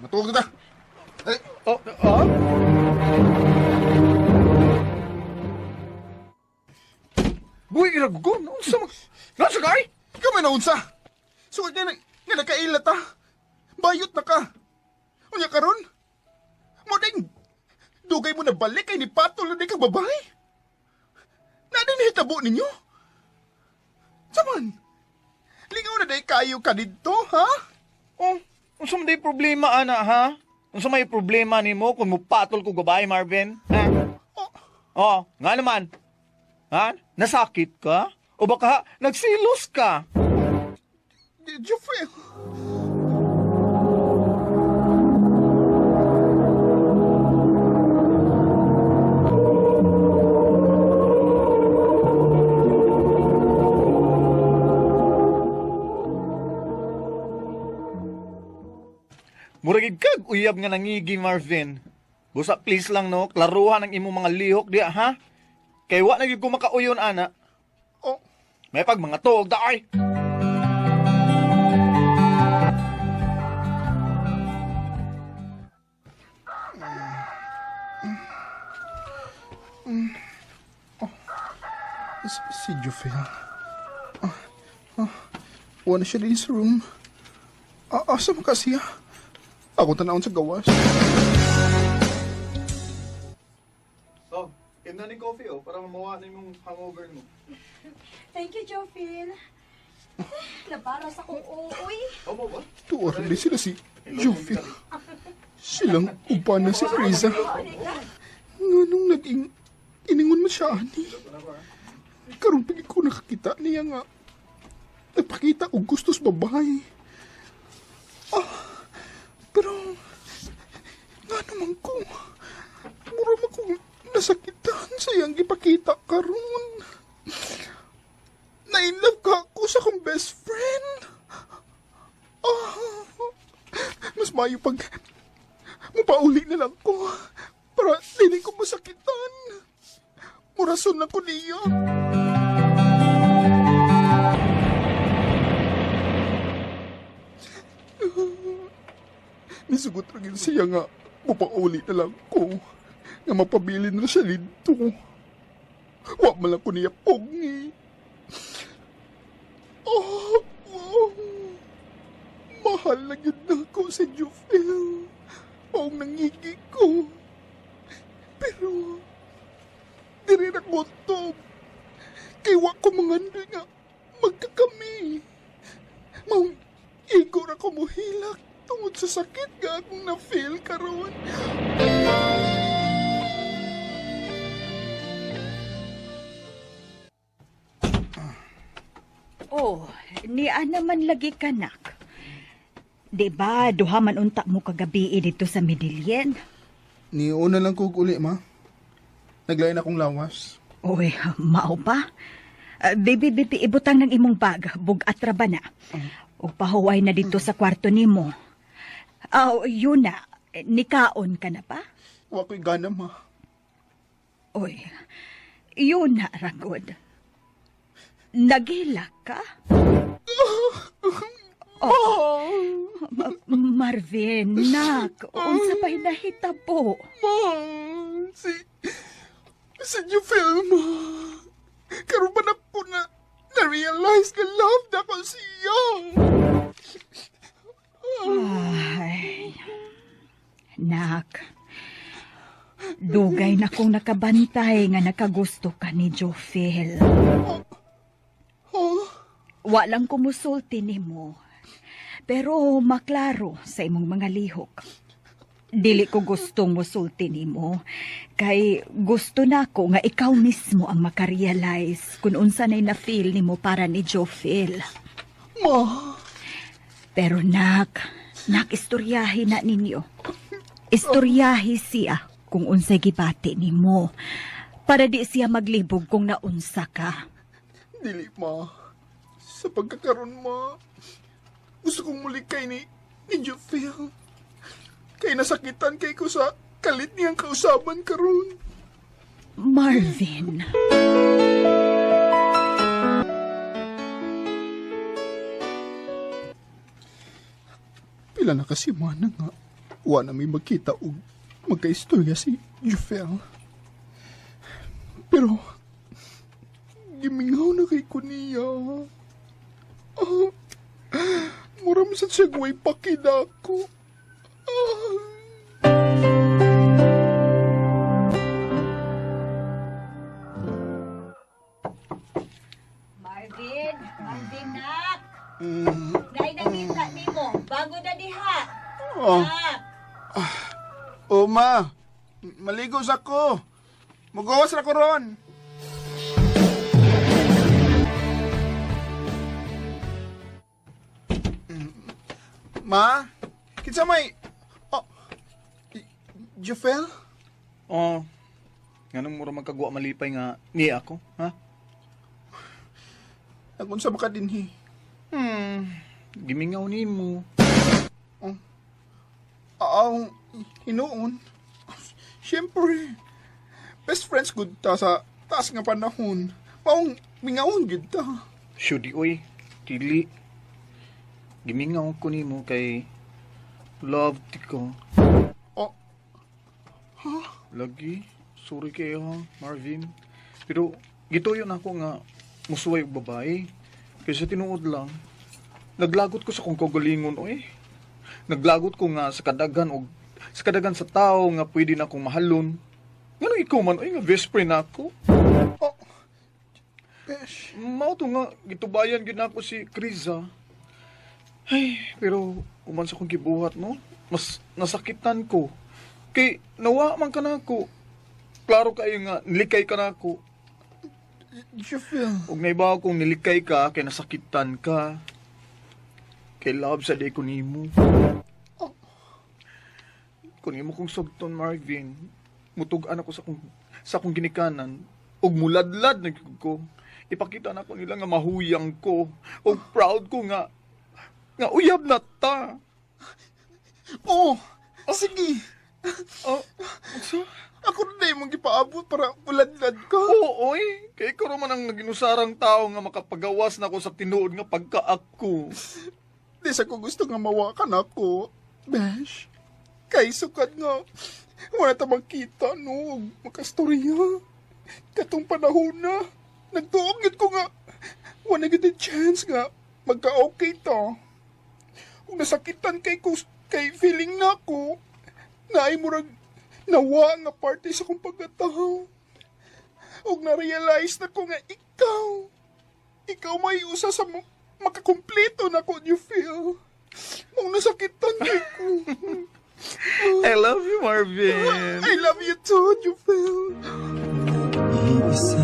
Matuog ta. Eh, ha? Buhi iragugon. Unsa mag... Nasa kay? Ikaw may naunsa. Sugod nga, nga nakaila ta. Bayot na ka. Unya karon? Mo ding, dugay mo na balik kay ni patol na di kang babae. Na din hitabo ninyo? Saman, lingaw na day kayo ka dito, ha? Oh, unsa man day problema, ana, ha? Unsa may problema nimo kung mupatol ko babae, Marvin? Ha? Oh, nga naman. Ha? Nasakit ka? O baka nagsilos ka? Did you feel? Muragid kag uyab nga nangigi, Marvin. Busa please lang no, klaruhan ang imong mga lihok diya, ha? Kay wa na gyud ko makauyon ana. Oh. May pag mga tuog da ay. Oh. Si Jufel. Wala siya din sa room. Asa mo ka siya? Ako tanawon sa gawas. So, imna ni coffee oh, para mamawa na yung hangover mo. Thank you, Jofil. Nabaras akong uuwi. Omo ba? Tuwar din sila si Jofil. Silang uban na si Friza. Nganong naging iningon mo siya, ani. Karon pag ko nakakita niya nga nagpakita og gusto sa babae. Pero nga naman ko, mura man kong nasakitan sa iyang gipakita karon. Na-inlove ka ako sa akong best friend. Mas mayo pag mapauli na lang ko para dili ko masakitan. Murason na ko niya. Nisugot rin siya nga mapauli na lang ko nga mapabilin na siya dito. Wa man lang ko niya pogi. Oh, oh. Mahal na yun na ako si Jufel. Maong nangigi ko. Pero, diri na ko to. Kay wa ko mangandoy nga magkakami. Maong igo ra ko mohilak tungod sa sakit nga akong na-feel karon. Oh, niya naman lagi kanak. Di ba, duha man unta mo kagabi dito sa Medellin? Niuna lang ko uli, ma. Naglain akong lawas. Uy, mao pa. Baby, baby, ibutang ng imong bag. Bugat ra ba na? O pahuway na dito sa kwarto nimo. Oh, yun na. Nikaon ka na pa? Wa ko'y gana, ma. Uy, yun na, ragod. Nagilak ka? Oh, Marvin, nak, unsa pa'y nahitabo? Ma, si Jufel, ma. Karon ba na po na na-realize na love na ko siya? Ay, nak, dugay na kong nakabantay nga nakagusto ka ni Jofel. Oh? Walang kumusulti nimo. Pero maklaro sa imong mga lihok. Dili ko gustong musulti nimo kay gusto nako nga ikaw mismo ang makarealize kung unsa nay na-feel nimo para ni Jofel. Ma. Pero nak, istoryahi na ninyo. Istoryahi siya kung unsay gibati nimo para di siya maglibog kung naunsa ka. Dili, ma. Sa pagkakaroon, ma, gusto kong muli kay ni Jofel. Kay nasakitan kay ko sa kalit niyang kausaban karon. Marvin. Pila na kasi mana nga wa na may magkita og magkaistorya si Jufel. Pero gimingaw na kay ko niya. Oh. Mura man sa siya way pakida ko. Marvin, Marvin nak. Naay nakita nimo, bago na diha. Oh. Nak. Oma, maligo sa ko. Mugawas ra ko ron. Ma, kinsa may oh, Jofel? Oh, nganong mura magkagwa malipay nga ni ako, ha? Nagunsa ba ka dinhi? Gimingaw nimo. Oh. Aw, hinuon. Siyempre, best friends good ta sa taas nga panahon. Maong mingawon gud ta. Shudi oy, dili. Gimingaw ko nimo kay love ti ko. Oh. Ha? Lagi, sorry kayo ha, Marvin. Pero gituyo na ako nga musuway og babae. Kaysa tinuod lang, naglagot ko sa kong kaugalingon oy. Naglagot ko nga sa kadagan og sa kadagan sa tao nga pwede na akong mahalon. Ngano ikaw man oy nga best friend ako? Oh. Besh. Mao to nga gitubayan gyud nako si Kriza. Ay, pero uman sa akong gibuhat no, mas nasakitan ko. Kay nawa man ka nako. Klaro kayo nga nilikay ka nako. Jofel. Ug naibaw kong nilikay ka kay nasakitan ka. Kay love sa di ko nimo. Oh. Kung imo kong sugton Marvin, mutug-an ako sa akong ginikanan ug muladlad na gyud ko. Ipakita na ko nila nga mahuyang ko ug proud ko nga uyab na ta. Oh, sige. Oh, unsa? Ako na imong gipaabot para muladlad ko. Oo, oy. Kay ikaw raman ang naginusarang tao nga makapagawas na ako sa tinuod nga pagkaako. Di sa ko gusto nga mawakan ako, Besh. Kay sukad nga, wala ta magkita, no, makastorya. Katong panahon na, nagtuog gyud ko nga, wala gyud ang chance nga, magka-okay ta. Kung nasakitan kay ko, kay feeling na ako, naay murag nawa nga parte sa akong pagkatao. Ug na-realize na ko nga ikaw may usa sa makakumpleto na ko, you feel. Mong nasakitan kay ko. I love you, Marvin. I love you too, you feel. Isa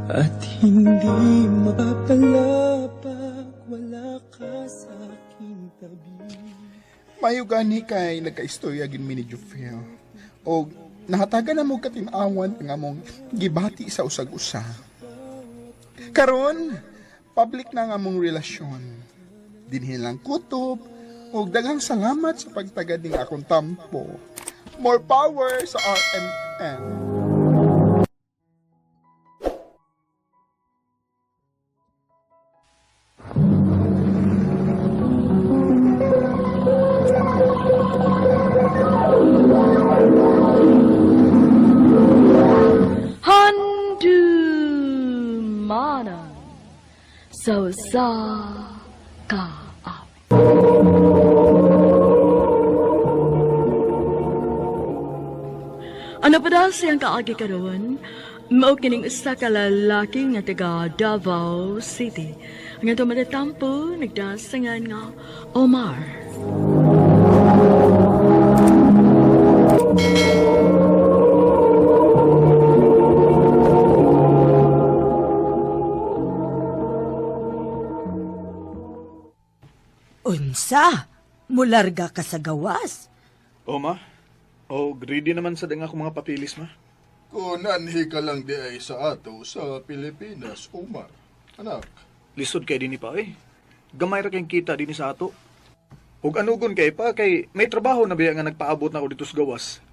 at hindi mapapalapag, wala ka sa aking tabi. Mayo gani kay nagkaistorya gin mi ni Jofel. Og nahatagan na mo katin-awan ang among gibati sa usag-usa. Karon, public na ang among relasyon. Dinhin lang kutob og daghang salamat sa pagtagad ning akong tampo. More power sa RMN. Handumanan sa usa ka awit. Ano pa daw siyang kaagi karon? Mao kining usa ka lalaki nga taga Davao City. Ang atong matatampo nagdasangan nga Omar. Unsa? Mularga ka sa gawas? O ma, o greedy naman sa danga akong mga papilis ma. Kung nanhi ka lang di ay sa ato sa Pilipinas, Omar. Anak. Lisod kay dinhi pa eh. Gamay ra kayong kita dinhi sa ato. Ug anugon kay pa kay may trabaho na biya nga nagpaabot na ako dito sa gawas.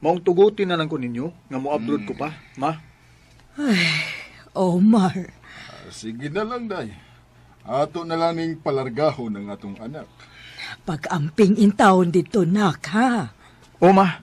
Maong tugutin na lang ko ninyo nga mo-abroad ko pa, ma. Ay, Omar. Sige na lang, day. Ato na lang ning palargahon ng atong anak. Pag-amping in taon dito, nak, ha? O, ma.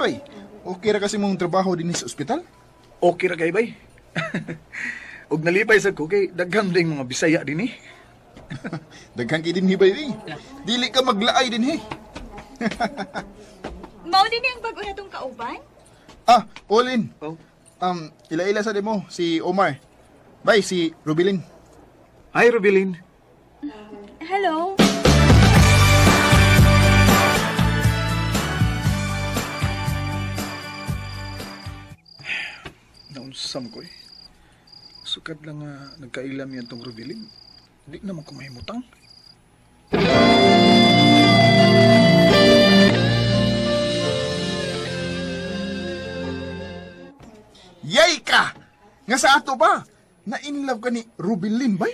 bay? Okay ra kasi mong trabaho din sa ospital? Okay ra kay bay. Ug nalipay sad ko kay daghan ding mga Bisaya dinhi. Daghan kay dinhi bay eh. Dili ka maglaay dinhi. Mao din ang bag-o na tong kauban? Ah, Olin. Oh. Ila-ila sa demo si Omar. Bay si Rubilin. Hi Rubilin. Hello. Naunsam ko eh. Sukad lang nga nagkailam yan tong Rubilin. Di naman ko mahimutang. Yay ka! Nga sa ato ba? Na-inlove ka ni Rubilin, bay?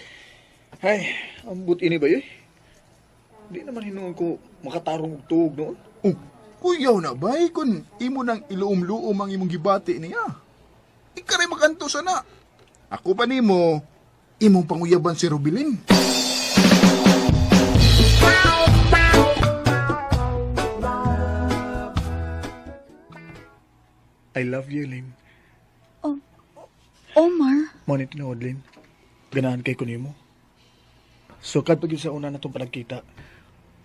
Ay, ambot ini ba yun? Di naman hinuon ko makatarong og tuog noon. Oh, kuyaw na bay kung imo nang iluom-luom ang imong gibati niya. Ikaray makanto sana. Ako pa nimo, imong panguyaban si Rubilin. I love you, Lynn. Oh, Omar? Mo ni tinuod, Lynn. Ganahan kay ko nimo. Sukad pag sa una na itong panagkita,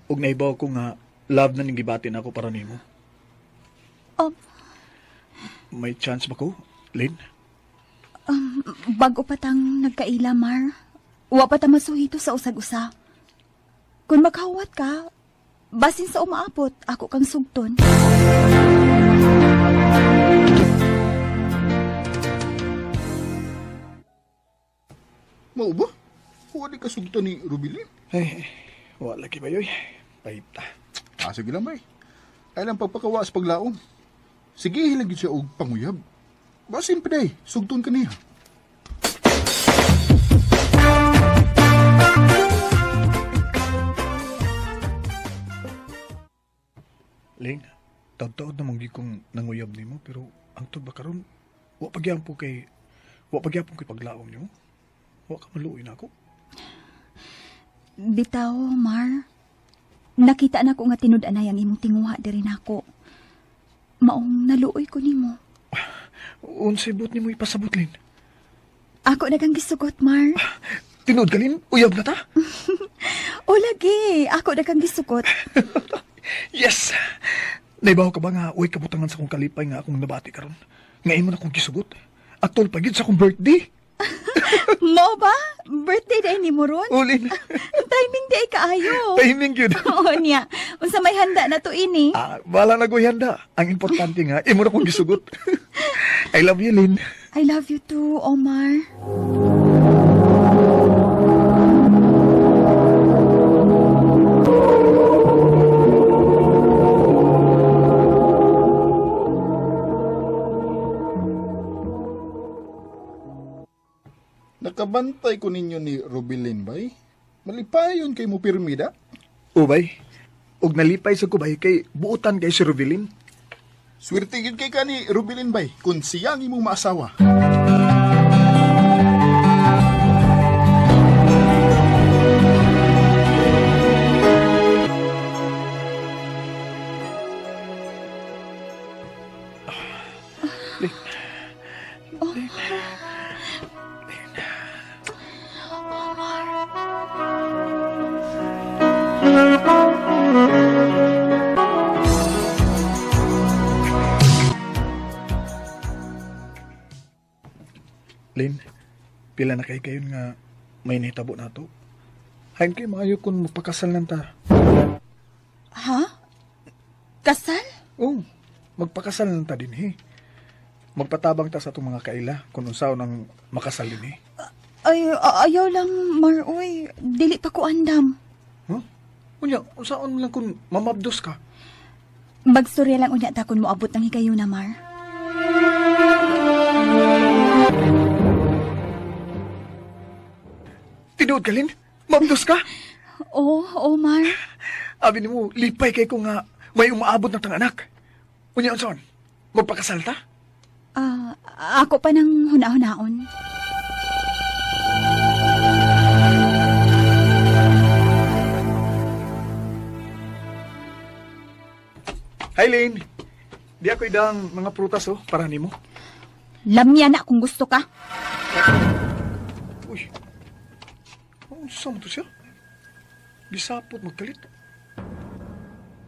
ug naibaw ko nga love na ning gibati na ako para nimo. Oh. May chance ba ko, Lynn? Bago pa tang nagkaila, Mar. Wa pa ta masuhito sa usag-usa. Kung makahuwat ka, basin sa umaabot, ako kang sugton. Mao ba? Huwag di ka sugton ni Rubilin. Ay, wala lagi ba yoy? Pahita. Ah, sige lang, bay. Ay lang pagpakawa sa paglaom. Sige, hilang siya og panguyab. Basin pa day, sugton ka niya. Ling, taod-taod namang di kong nanguyab nimo, pero ang tod ba karon, wa pagyapon kay paglaom nimo. Wa ka maluoy na ako. Bitaw, Mar. Nakita na ko nga tinud-anay ang imong tinguha diri nako. Maong naluoy ko nimo. Unsay buot nimo ipasabot, Lin? Ako na kang gisugot, Mar. Tinuod ka, Lin? Uyab na ta? O lagi, ako na kang gisugot. Yes! Naibaw ka ba nga uy kabutangan sa akong kalipay nga akong nabati karon? Nga imo na akong gisugot. Atol pa gid sa akong birthday. Mo ba? Birthday day ni mo ron? Ulin. Timing day kaayo. Timing gyud. Oo niya. Unsa may handa na to ini? Ah, wala na ko'y handa. Ang importante nga imo na akong gisugot. I love you, Lynn. I love you too, Omar. Nakabantay ko ninyo ni Rubilin, bay. Malipayon kay mo pirmida. O, bay. Og nalipay sa kubay kay buotan kay si Rubilin. Swerte gyud kay ka ni Rubilin, bay, kung siya ang imong maasawa. Lynn, pila na kay kayon nga may nahitabo na to. Hain kay maayo kung magpakasal lang ta. Ha? Kasal? Oo, magpakasal lang ta din he. Magpatabang ta sa atong mga kaila kung unsaon ang makasal din he. Ay, ayaw lang, Mar, uy. Dili pa ko andam. Huh? Unya, unsaon lang kung mamabdos ka? Magstorya lang unya ta kung moabot ng higayuna, Mar. Tinuod ka, Lynn? Mabdos ka? Oo, Omar. Abi nimo, lipay kay ko nga may umaabot na tang anak. Unya, unsaon? Magpakasal ta? Ako pa nang huna-hunaon. Hi, Lynn. Di ako idang mga prutas oh, para nimo. Lamya na kung gusto ka. Uy. Unsa man to siya? Gisapot magkalit.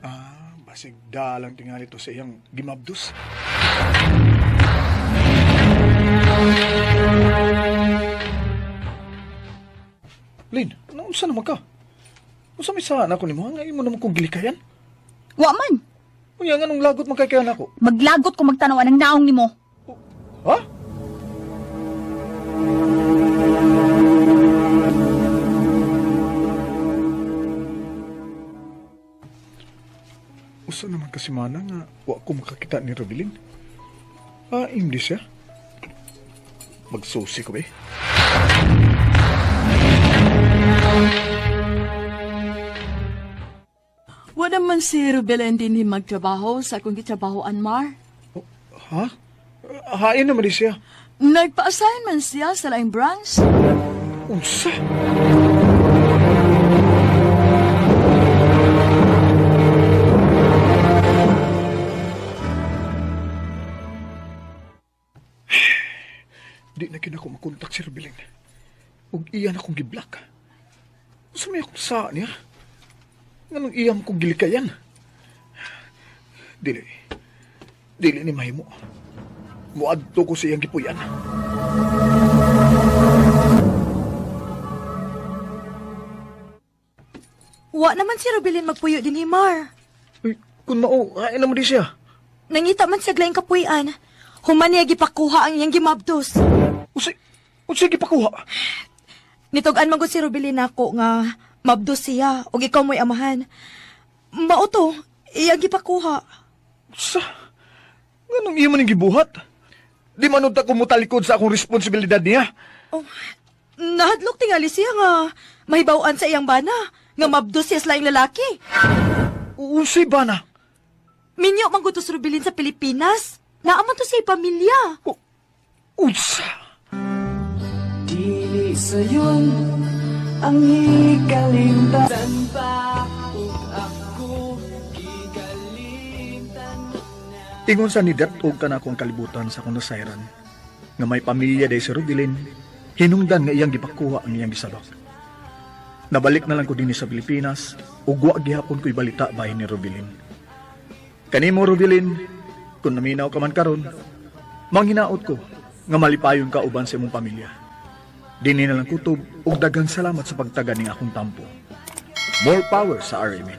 Ah, basig dalang tingali to sa iyang gimabdos. Lin, ano unsa naman ka? Unsa may saan ako nimo? Nga imo naman kong gilikayan? Wa man. Unya nganong lagot man kay kaya nako? Maglagot ko magtanaw ng naong nimo. Ha? Usa naman kasi mana nga wa ko makakita ni Robilin. Ah, hindi siya. Magsusi ko ba eh. Wala man si Rubilin din ni magtrabaho sa akong gitrabahoan, Mar. Ha? Hain naman di siya. Nagpa-assign man siya sa laing branch. Unsa? Di na kina ko makontak si Rubilin. Ug iya na akong giblock. Unsa may akong saa niya? Nganong iya mo kong gilikayan? Dili. Dili ni mahimo. Muadto ko sa iyang gipuyan. Wa naman si Rubilin magpuyo din ni Mar. Uy, kung mao, hain naman di siya. Nangita man siya laing kapuy-an. Human niya gipakuha ang iyang gimabdos. Unsay, unsay gipakuha? Nitug-an man gud si Rubilin nako nga mabdos siya ug ikaw mo'y amahan. Mao to, iyang gipakuha. Sa? Nganong iya man ning gibuhat? Di man unta ko motalikod sa akong responsibilidad niya. Oh, nahadlok tingali siya nga mahibaw-an sa iyang bana nga mabdos siya sa laing lalaki. Unsay bana? Minyo man gud to si Rubilin sa Pilipinas. Naa man to siya pamilya. Unsa? Dili sayon ang hikalimtan pa ug ako gigalimtan. Ingon sa ni og ka na akong kalibutan sa akong nasayran nga may pamilya day si Rubilin, hinungdan nga iyang gipakuha ang iyang gisabak. Nabalik na lang ko dinhi sa Pilipinas ug wa gihapon ko'y balita bahin ni Rubilin. Kanimo Rubilin, kung naminaw ka man karon, manghinaot ko nga malipayon ka uban sa imong pamilya. Dinhi na lang kutob ug daghang salamat sa pagtaga ning akong tampo. More power sa RMN.